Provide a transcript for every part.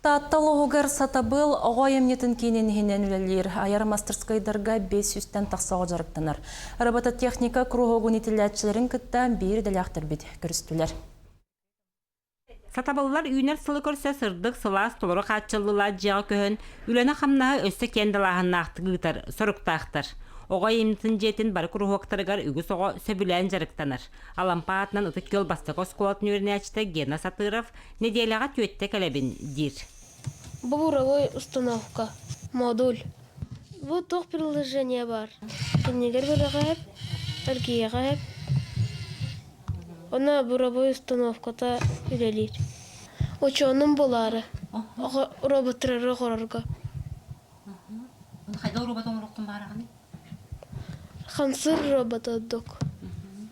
Таатта улууһугар Сатабыл оҕо айымньытын киинин иһинэн үлэлиир айар мастарскайдарга 500-тэн тахса оҕо дьарыктанар. Робототехника куруһуогун иитиллээччилэрин кытта биир идэлээхтэрбит көрүстүлэр. Сатабыллар үүнэр сылы көрсө сырдык, сылаас, толору хааччыллыылаах дьиэҕэ көһөн, үлэни-хамнаһы өссө киэҥ далааһыннаахтык ыытар соруктаахтар. Оҕо айымньытын дьиэтин бары куруһуоктарыгар үгүс оҕо сөбүлээн дьарыктанар. Алампа аатынан Ытык Күөл бастакы оскуолатын үөрэнээччитэ Гена Сатыров нэдиэлэҕэ түөттэ кэлэбин диир. Бу буровой установка, модуль. Бу туох приложение бар? Кинигэр бөлөҕө эргийэҕэ Она буровой установката үлэлиир. Учуонум булаары, роботтары оҥорорго. Хайдах робот оҥоруоххун баараҕыный? Хамсыыр робот ордук.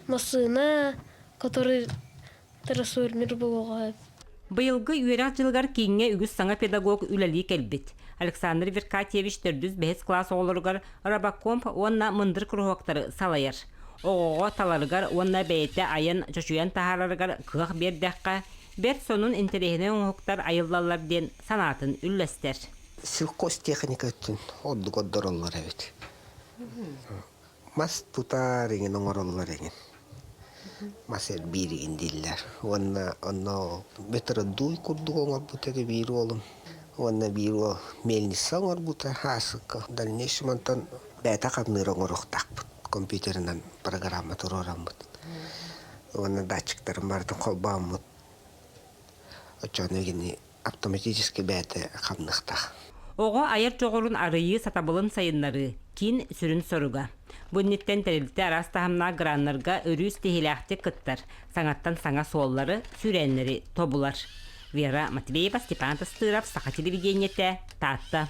Массыына, который трансформер буолуоҕа. Быйылгы үөрэх дьылыгар кииҥҥэ үгүс саҥа педагог үлэлии кэлбит. Александр Веркатьевич төрдүс-бэһис кылаас оҕолоругар робокомп уонна мындыр куруһуоктары салайар. Оҕоҕо таларыгар уонна бэйэтэ айан чочуйан таһаарарыгар кыах биэрдэххэ, бэрт сонун интэриэһинэй оҥоһуктар айыллаллар диэн санаатын үллэстэр. Сельхозтехника өттүн ордук ордороллор эбит. Мас тутар иҥин оҥороллор иҥин. Мас эрбиир иҥин дииллэр. Уонна онно метродуй курдук оҥорбут этэ биир уолум. Уонна биир уол мельница оҥорбута аасыкка. Дальнейшем онтон бэйэтэ хамныыр оҥоруохтаахпыт. Компьютерынан программа туруораммыт. Уонна датчиктарын барытын холбооммут. Оччоҕуна кини автоматически бэйэтэ хамныахтаах. Оҕо айар дьоҕурун арыйыы сатабылын сайыннарыы киин сүрүн соруга. Бу инниттэн тэрилтэ араас таһымнаах граннарга өрүү ситиһиилээхтик кыттар, саҥаттан саҥа суоллары, сүүрээннэри тобулар. Вера Матвеева, Степан Тастыров, Саха телевидениетэ, Таатта.